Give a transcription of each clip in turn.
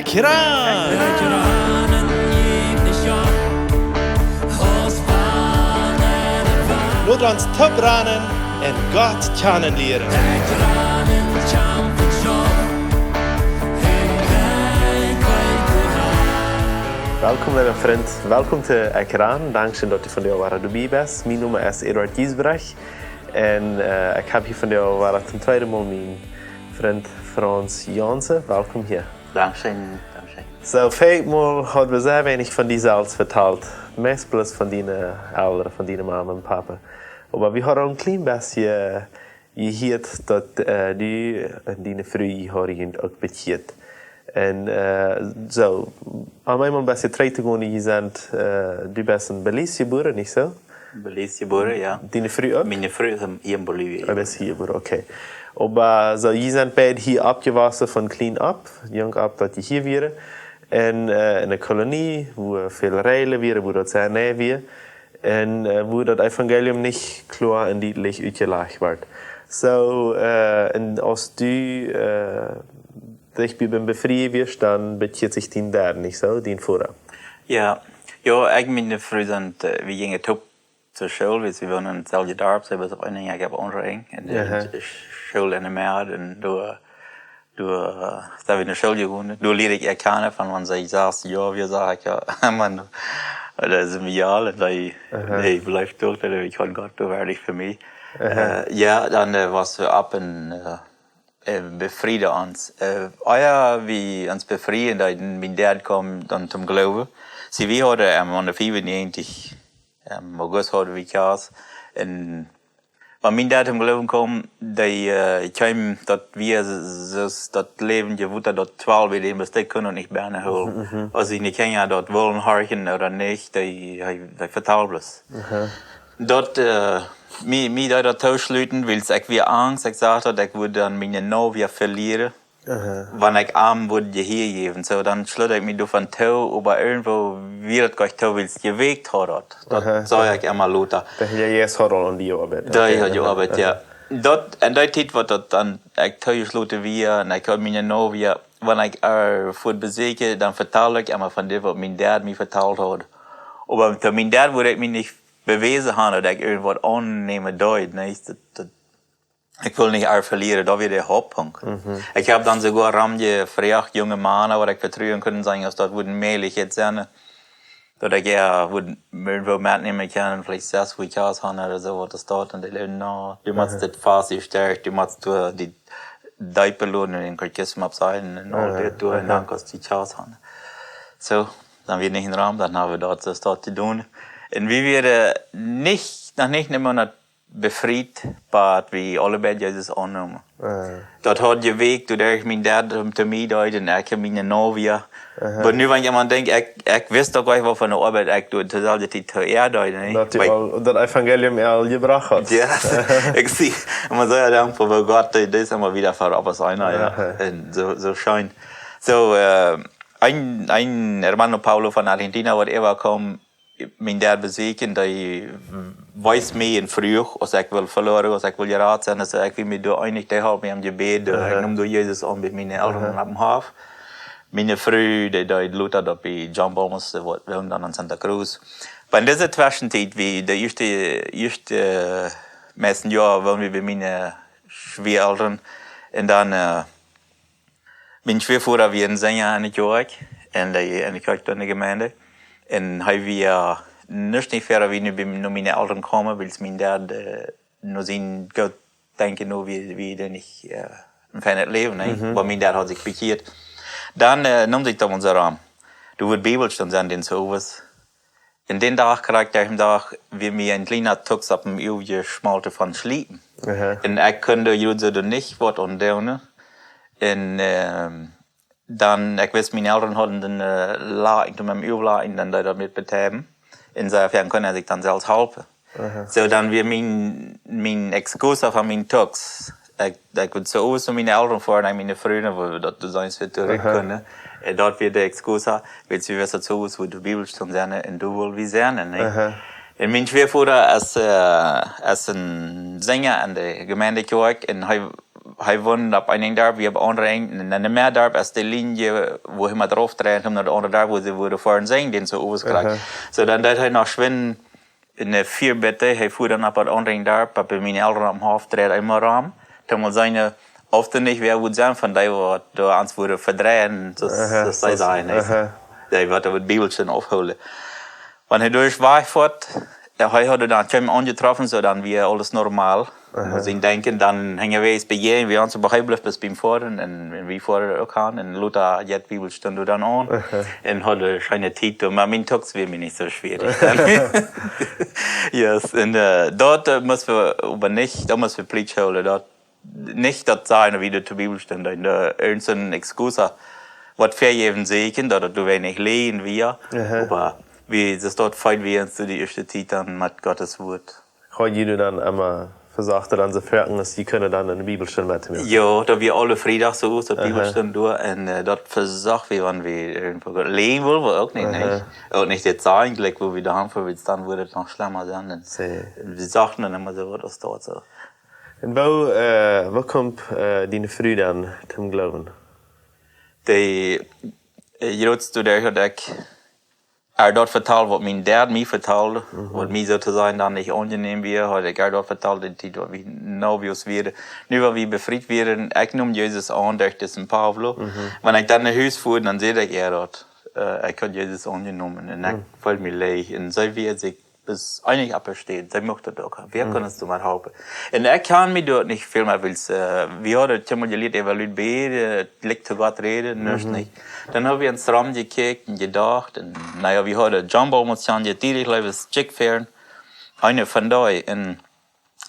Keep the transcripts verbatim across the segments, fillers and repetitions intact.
Kran! Lot ons toop ranen un Gott kjanen lieren. Welkom, leewa Frint. Welkom to Ekj Ran. Dankscheen, daut du vondoag wada doabie best. Mien Nomen es Eduard Giesbrecht. Un, äh, ekj hab hia vondoag wada toom tweeden Mol mienen Frint Franz Janssen. Welkom hia. Dankscheen, dankscheen. Soo, väl Mol haud wie sea weinich von die selfst vetalt. Meist bloos von diene Elren, von diene Mama un Papa. Oba wie hauden aul een kjlien bät jehieet, daut, äh, du un diene Fru, jie hauden junt uk bekjieet. Un, äh, soo, om eemol een bät trigj to gonen, jie sent, äh, du best en Belize jebuaren, nich soo? Belize jebuaren, jo. Diene Fru uk? Miene Fru es hia en Bolivien. Oh, daut es hia jebuaren, okay. Oba soo, jie sent beid hia oppjewossen von kjlien opp, junk opp daut jie hia wieren. Un, äh, en eene Kolonie, wua väl Reajlen wieren, wua daut sea nau wia. Un, äh, wua daut Evangelium nich kloa un dietlich utjelajcht wort. Soo, äh, un aus du, äh, sikj bie biem Befrieen wieescht, dan bekjieet sikj dien Dad, nich soo, dien Voda? Jo, jo, ekj un miene Fru sent, äh, wie jinjen toop to School, wiels wie wonen en daut selwje Darp, see wia opp eene Enj, ekj opp aundre Enj. Un, äh, aha, de School en de Mad, un doa, doa, äh, sent wie no School jegonen. Doa lieed ekj äa kjanen, von wan see sas Joa wia, sach ekj äa, Maun, daut es een Mejal, un dee, aha, dee bleef doa, dee kaun Gott doa werkjlich fa mie. Aha. Äh, jo, dan, äh, wia wie opp en, äh, äh, befrieden ons. Äh, ea wie ons befrieen, dan mien Dad kjeem dan toom Gloowen. See, wie hauden, ähm, aun de fiefunneajentich, ähm, August hauden wie Kjast. Un wan mien Dad toom Gloowen kjeem, dee, äh, kjeem daut wia s-, s-, daut läwendje Wota, daut Twalw, wie dän best, dee kunn daut nich benne hoolen. Mhm, mhm. Aus siene Kjinja daut wullen horchen ooda nich, dee, hee, dee vetald bloos. Aha. Daut, äh, mie, mie deed daut tooschluten, wiels ekj wia angst, ekj sach daut ekj wudd dan miene Novia velieren, aha, wan ekj am wudd hia jäwen. Soo, dan schlut ekj mie doavon too, oba irjentwoo wia daut jlikj too, wiels jewirkjt haud daut. Daut, aha, sach ekj emma lota. Daut, jo, jo, es haud aul aun die jeoabeit. Daut, okay, haud, aha, jeoabeit, aha, jo. Daut, en dee Tiet, waut daut dan ekj toojeschloten wia, un ekj haud miene Novia, wan ekj äa fuat besieekjen, dan vetald ekj emma von dit, waut mien Dad mie vetalt haud. Oba to mien Dad wudd ekj mie nich bewäsen haben, daut ekj irjentwaut aunnämen deed, nä? Daut, daut, ekj wull nich äa velieren, daut wia de Hauptpunkt. Mhm. Ekj hab dan soogoa romjefroacht, junge Mana, waut ekj vetruen kunn, sajen, aus daut wudd eene Mäajlichkjeit sennen, daut ekj äa wudd irjentwoo metnämen kjennen, veleicht sas Wieekjes han ooda soo, waut es daut? Un dee säden, nä, du motst, aha, dit fast, du sterkjst, du motst doa dee Deepen loten un dän Katechismus oppsajen un aul, aha, Dit doa un, aha, dan kaust du Kjast han. Soo, dan wia nich een Rom, dan hab wie daut, daut, daut jedonen. Un wie wieren nich, noch nich een Moonat befriet, bat wie aulebei Jesus aunneemen. Ah. Daut haud jewirkjt, doaderch mien Dad to mie deed un ekj miene Novia. Aha. Oba nu, wan ekj mau denkj, ekj, ekj wist uk nich, waut fa eene Oabeit ekj doa to dezelwje Tiet to äa deed, nä? Daut dee aul daut Evangelium aul jebrocht haud. Jo, ekj sie, un maun saj jo dan, fa woo Gott, dee, dee es emma wada fa opp aus eena, jo. Aha. Un soo, soo scheen. Soo, äh, een, een hermano Paulo von Argentina, waut äwa kjeem, mien Dad besieekjen, dee wees mie un fruach, aus ekj wull veloaren, aus ekj wull jerat sennen, aus ekj wia mie doa eenich, dee holp mie em Jebäd, aha, ekj neem doa Jesus aun bie miene Elren, aha, opp dän Hoff. Miene Fru, dee, dee deed lota daut bie John Bomus, dee woont dan en Santa Cruz. Oba en dise Tweschentiet, wie de ieeschte, ieeschte, äh, meist een Joa wonden wie bie miene Schwieaelren. Un dan, äh, mien Schwieavoda wia een Senja en de Kjoakj, en de, en de Kjoakj doa en de Jemeent. Un hee wia nuscht nich wieda, wie nu bie, no miene Elren kjeemen, wiels mien Dad, äh, no sien Goot denkjen, nu wia, wia dee nich, äh, een feinet Läwen, nä? Mhm. Oba mien Dad haud sikj bekjieet. Dan, äh, neem sikj daut ons rom. Doa wudd Bibelstund sennen, dän Sowes. Un dän Dach kjrieech ekj dän Dach, wia mie een kjliena Tuks opp dän Uag jeschmolten von Schliepen. Aha. Un ekj kunn doa jrod soo doa nich waut aun doonen. Un, ähm, dan, ekj wist, miene Elren hauden een, äh, Laken, toom mien Uag laken, dan deed daut met betieden. Un soo wiet kunn ekj sikj dan selfst halpen. Aha. Soo, dan wia mien, mien Excusa fa mien Tuks. Ekj, ekj wull soo aus miene Elren foaren, un miene Frind, wua wie daut designs wada trigj, aha, kunnen. Un daut wia de Excusa, wiels wie wisten soo aus wua de Bibelstund sennen, un doa wull wie sennen, nä? Aha. Un mien Schwieavoda es, äh, es een Senja en de Jemeent Kjoakj, un hee hee wond opp een Darp, wie opp aundre Enj, en een Darp es de Linie, wua hee met rauf dreien, om no daut aundre Darp, wua see wudden foaren sinjen, dän soo owes krakjt. Aha. Soo, dan deed hee noch schwind en de Viebitte, hee fua dan opp daut aundre Darp, opp bie miene Elren aum Hoff, dreid eemol rom, toom mol seenen, auf doa nich wäa wudd sennen von dee, waut doa ons wudden vedreien, soo, aha, soo soo, sajen, aha, dee, waut doa wudd Bibelstund aufhoolen. Wan hee derch wajch foat, jo, hee haud dan kjeem aunjetroffen, soo dan wia aules normal. Aha. Mott ekj denkjen, dan hinjen wie bie, wie ons opp Heim bleef, bat biem Foaren, un, un wie foaren uk aun, un lota jeit Bibelstund dan aun, aha, un hauden scheene Tiet, oba mien Tux wia mie nich soo schwierig. Yes, un, äh, daut, äh, mott wie oba nich, daut mott wie plietsch hoolen, daut nich daut sennen, wie doa to Bibelstund, un, äh, irjent soone Excusa, waut vejäwen sieekjen, daut et doa weinich läajen wia, aha, oba wie, daut daut fein wia, to de ieeschte Tiet dan met Gottes Wort. Hauden jie dan emma vesocht, dan soo foaken, aus jie kunnen dan en de Bibelstund met to moaken? Jo, daut wia aule Friedach soo, daut, aha, Bibelstund doa. Un, äh, daut vesocht wie, wan wie irjentwua läajen wullen, wia uk nich, aha, nich. Uk nich daut sennen, jlikj, wua wie doa han, fa wie dan wudd et noch schlemma sennen. Un, see, un wie sochten dan emma soo, waut es daut soo? Un woo, äh, woo kjemt, äh, diene Fru dan toom Gloowen? Dee, äh, jrod doaderch daut ekj äa daut vetald, waut mien Dad mie vetald, mhm, waut mie soo to sajen dan nich aunjenehm wia, haud ekj äa daut vetald, dee Tiet, waut wie Novios wieren. Nu, wan wie befriet wieren, ekj neem Jesus aun derch disen Pablo. Mhm. Wan ekj dan no Hus fua, dan säd ekj äa daut, äh, ekj haud Jesus aunjenomen un ekj, mhm, feeld mie leech. Un see wia sikj bat eenich oppjestonen, see mucht daut uk. Wäa, mhm, kunn ons doa mau halpen? Un ekj kaun mie doa nich väl mea, wiels, äh, wie hauden daut emol jelieet, äwa Lütbeere, äh, jlikj to Gott räden, nuscht, mhm, nich. Dan haud wie ons romjekjikjt un jedocht. Un, na jo, wie hauden John Bowman, Jan, je Dietrich, Lewis, Chick Fern, eene von dee. Un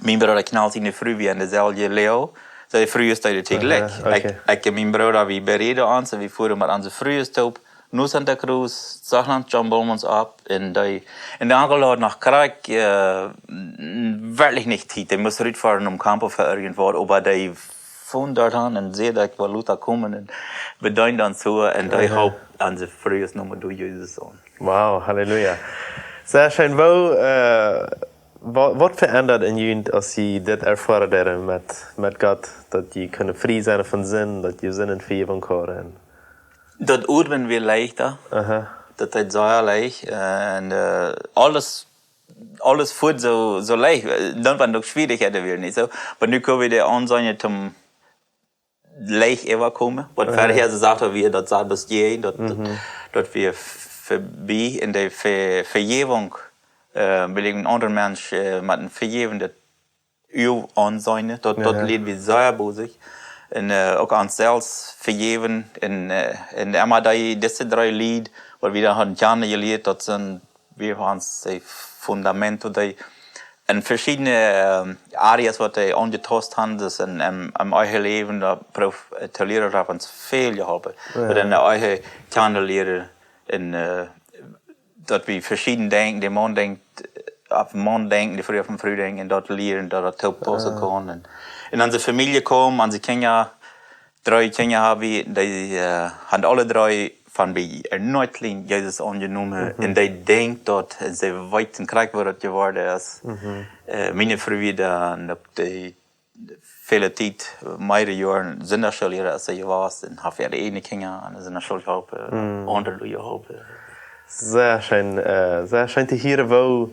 mien Brooda Knall siene Fru wia en deselwje Loag. Siene Fru es dee, aha, jlikj. Okay. Ekj, ekj un mien Brooda, wie bereeden ons, un wie fuaren met onse Frues toop no Santa Cruz, sochten John Bowmans opp, un dee, un de Onkel haud noch krakjt, äh, werkjlich nich Tiet. Dee must rutfoaren om Campo fa irjentwaut, oba dee funk doa aun un säd, ekj well lota komen, un bedeend ons soo, un dee, aha, halpt onse Frues noch mau derch Jesus aun. Wow, Halleluja. Sea scheen. Woo, äh, wa-, waut veendat en junt, aus jie dit erfoaren deeden met, met Gott, daut jie kunnen frie sennen von Sind, daut jie Sinden vejäft kjrieen? Daut Odmen wia leichta. Aha. Daut deed sea leicht. Un, äh, aules, aules foat soo, soo leicht. Äh, dan wieren uk Schwierichkjeiten wia nich soo. Oba nu kjenn wie dee aunseenen, toom leicht äwakomen. Waut, aha, verhäa soo sacht, daut wia daut selwje, daut, daut, mhm, daut wia verbie. Un de Ve-, Vejäwunk, äh, well ekj een aundra Mensch, äh, met eene vejäwende Uag aunseenen, daut, daut, ja, lieed wie sea bosich. Un, äh, uk ons selfst vejäwen. Un, äh, un emma dee, dise dree Lied, waut wie dan hauden kjanen jelieet, daut sent, wie haben ons daut Fundament, daut dee en veschiedne, ähm, Areas, waut dee aunjetost haben, daut en, en, em eejnen Läwen, daut proof, äh, to lieren, daut haft ons väl jeholpen. Ja. Daut en de eejne kjanen lieren, un, äh, daut wie veschieden denkjen, de Maun denkjt, äh, opp Maun denkjen, de Fru opp Fru denkjen, un daut lieren, daut daut toopaussen, ah, kaun. Un, un onse Famielje kjeem, onse Kjinja, dree Kjinja haben wie, dee, äh, haben aule dree von bie äa Neujling Jesus aunjenomen. Mhm. Un dee denkjen daut, un see weeten krakjt, woo daut jeworden es. Mhm. Äh, miene Fru wia dan opp de väle Tiet, mearere Joaren Sindachschoolliera es see jewast, un haft äare eejne Kjinja aun de Sindachschool jeholpen, mm, aundre Lüe jeholpen. Sea scheen, äh, sea scheen to hieren, woo,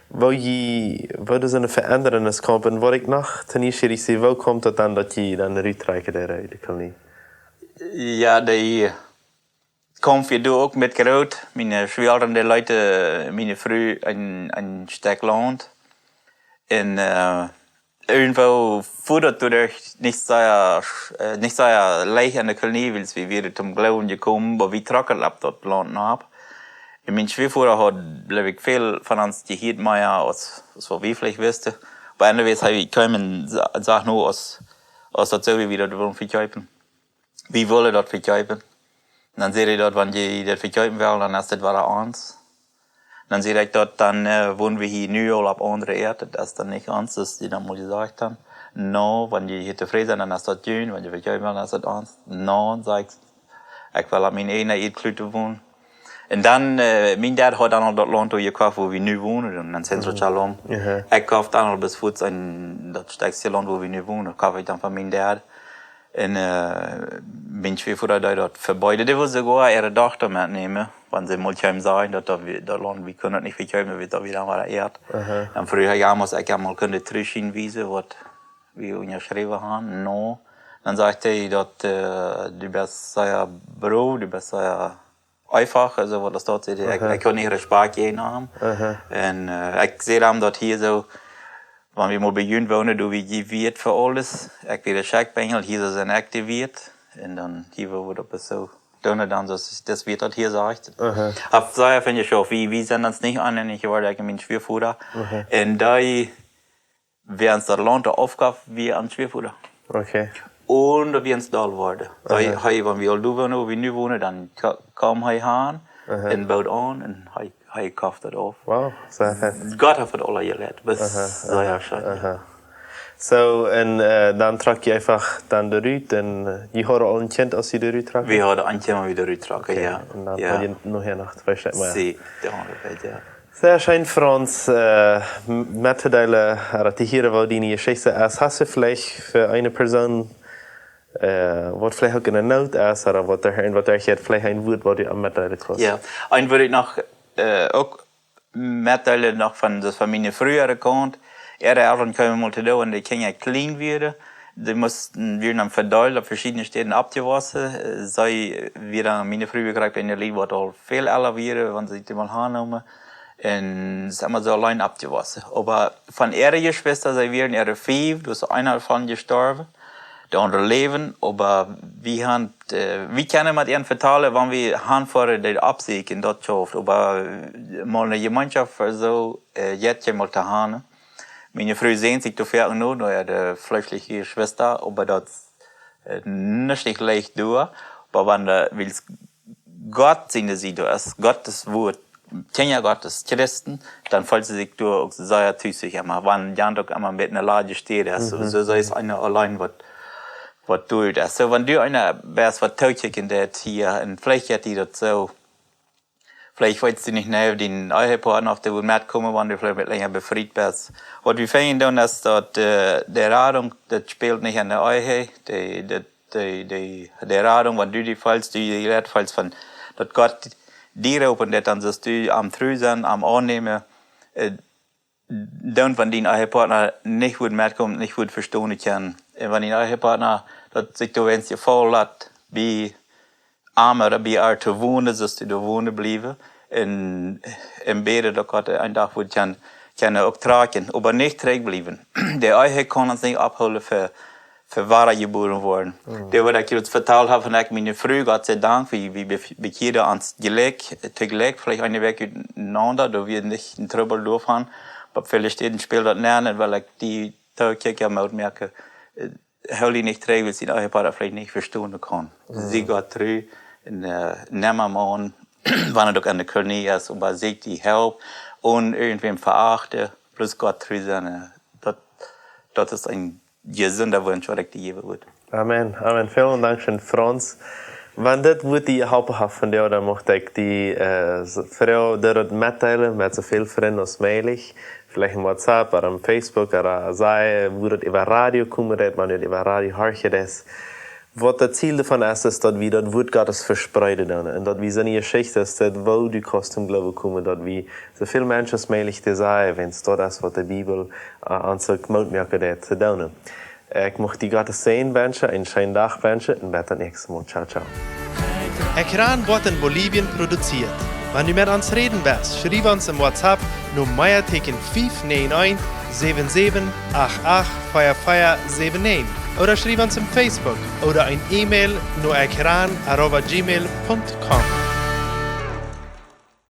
woo jie, woo doa soone Veendrunk kjemt. Un waut ekj noch to nieschierich sie, woo kjemt daut dan, daut jie dan ruttrakjen ut de Kolonie? Jo, dee kjeem wie doa uk met groot. Miene Schwiegeltren, dee leeten miene Fru een, een Stekj Launt. Un, äh, irjentwoo wia daut doaderch nich sea, äh, nich sea leicht en de Kolonie, wiels wie wieren toom Gloowen jekomen, oba wie trocken opp daut Launt nopp. Un mien Schwieafoda haud, jleew ekj, väl von ons jehieet, mea aus, aus waut wie veleicht wisten. Oba anyways, hee kjeem un sa-, sach no, aus, aus daut soo wia, wie daut wullen vekjeepen. Wie wullen daut vekjeepen. Dan säd hee daut, wan jie daut vekjeepen wellen, dan es daut wada ons. Dan säd ekj daut, dan, äh, wonen wie hia nu aul opp aundre Ieed, daut es dan nich ons, daut es die dan mol jesajcht dan. No, wan jie hia tofräd sent, dan es daut junt, wan jie vekjeepen wellen, dan es daut ons. No, saj ekj, ekj well opp miene eejne Ieed kloten wonen. Un dan, äh, mien Dad haud dan aul daut Launt doa jekoft, wua wie nu wonen, un dan Centro Shalom. Aha. Ekj koft dan aul bat fuaz en daut Stekj Launt, wua wie nu wonen, koft ekj dan von mien Dad. Un, äh, mien Schwieafoda deed daut vebie. Dee wull soogoa äare Dochta metnämen, wan see mol kjeem sajen, daut, daut wie, daut Launt, wie kunnen daut nich vekjeepen, daut wie daut wada äat. Aha. Dan fruach hee, jo, must ekj am mol kunnen Trüschin wiesen, waut wie unjaschräwen haben. No. Dan säd hee daut, äh, du best sea brow, du best sea eefach, aulsoo waut daut steit, ekj, aha, ekj haud nich Respakjt jäajen am. Aha. Un, äh, ekj säd am daut hia soo, wan wie mol bie junt wonen, doo wie jewiet fa aules. Ekj wia de Scheckbenjel, hia soo sent ekj de Wieet. Un dan hia woo wie daut soo doonen, dan soo aus daut Wieet daut hia sajcht. Aha. Opp sea, finj ekj, uk, wie, wie sent ons nich eenich jeworden, ekj un mien Schwieafoda. Aha. Un dee, wäa ons daut Launt aufjeef, wia ons Schwieafoda. Okay. Un daut wia ons doll worden. Hee, aha, hee, wan wie aul doa wonen, wua wie nu wonen, dan ka-, kjeem hee han, aha, un bood aun un hee, hee kofft daut auf. Wow, sea fein. Gott haft daut aula jeleit. Aha, sea, aha, scheen, jo. Aha. Soo, un, äh, dan trock jie eefach dan doa rut un, äh, jie hauden aul een Kjint, aus jie doa rut trocken? Wie hauden een Kjint, aus wie doa rut trocken, okay, jo. Un dan, jo, haud jie nohäa noch twee Stekj mea. Sie, de aundre beid, jo. Sea scheen, Franz, äh, m-, mettodeelen, äh, daut hia woo diene Jeschicht es. Hast du veleicht fa eene Persoon, äh, waut veleicht uk en de Noot es, ooda waut doa, waut doa jeit, veleicht een Wuat, waut du am metdeelen kaust? Jo, een Wuat, waut ekj noch, äh, uk metdeelen noch von, daut von miene Fru äa Kaunt. Äare Elren kjeemen mol to doa, wan de Kjinja kjlien wieren. Dee musten, wieren dan vedeelt opp veschiedne Städen oppjewossen. Äh, see, wia dan, miene Fru kjrieech eene Lied, waut aul väl ella wieren, wan see dee mol aunneemen. Un es emma soo auleen oppjewossen. Oba von äare Jeschwista, see wieren äare fief, doa es eena von jestorwen. De aundre läwen, oba wie han, äh, wie kjennen met an vetalen, wan wie han foaren dee oppsieekjen, daut schauft. Oba, äh, mol eene Jemeenschoft fa soo, äh, jeit je mol to han. Miene Fru sehnt sikj doafäa no, no äare fleeschliche Jeschwista, oba daut, äh, es nich leicht doa. Oba wan, äh, wiels Gott siene Sied es, Gottes Wuat, Kjinja Gottes, Christen, dan feelt see sikj doa uk sea tus emma, wan jie uk emma met eene ladje Städ es. Mhm. Soo, see es eene auleen waut, waut doa es. Soo, wan du eena best, waut tookjikjen deit hia, un veleicht jeit die daut soo, veleicht weetst du nich, nä, dien Ehepartner, auf dee wudd metkomen, wan du veleicht met länger befriet best. Waut wie finjen doonen es daut, äh, de Radunk, daut spält nich aun de Ehe, de, de de, de, de Radunk, wan du die feelst, du die rät feelst von, daut Gott die roopen deit, dan sust du am tru sennen, am aunnämen, äh, dan wan dien Ehepartner nich wudd metkomen, nich wudd vestonen kjennen. Un wan dien Ehepartner daut sikj doawäajen jefaulen lat, bie am ooda bie äa to wonen, sust du doa wonen bliewen. Un, un bäden daut Gott een Dach wudd kjennen, kjennen uk trakjen, oba nich trigj bliewen. De Ehe kaun ons nich opphoolen fa fa wada jebuaren woaren. Mhm. Dee, waut ekj junt vetalt hab von ekj, miene Fru, Gott sei Dank, wie, wie be-, bekjieden ons jlikj, toojlikj, veleicht eene Wäakj utenaunda, doa wia nich een Trubbel doavon. Oba opp väle Städen spält daut nenn, un well ekj die tookjikjen, Moot moaken, äh, hool die nich trigj, wiels dien Ehepartner veleicht nich vestonen kaun. Mhm. Sie Gott tru un, äh, nemm am aun, wan et uk aun de Kolonie es, oba sieekj die Help, un irjentwäm veachten, bloos Gott tru sennen, äh, daut, daut es een jesunda Wunsch, waut ekj die jäwen wudd. Amen. Amen. Väl Dank, Franz. Wan dit Wuat die jeholpen haft vondoag, dan mucht ekj die, äh, s-, froagen, daut metdeelen met soo väl Frind aus mäajlich. Veleicht en WhatsApp ooda en Facebook ooda sajen, woo daut äwa Radio kjemt, daut wan daut äwa Radio horchen es. Waut daut Ziel doavon es, es daut wie daut Wuat Gottes vespreeden doonen. Un daut wie soone Jeschichten es, daut woo du kaust toom Gloowen komen, daut wie soo väl Menschen aus mäajlich to sajen, wiels daut es waut de Bibel, äh, ons uk Moot moaken deit to doonen. Ekj mucht die Gottes Säajen wenschen, eenen scheenen Dach wenschen un bat daut näakjste Mol. Ciao, ciao. Ekjran woat en Bolivien produzieet. Wan du met ons räden west, schriew ons em WhatsApp no Meateeken fief näajen eent, säwen säwen, acht acht, vea vea säwen näajen ooda schriew ons em Facebook ooda een E-Mail no ekjran arroba gmail punkt com.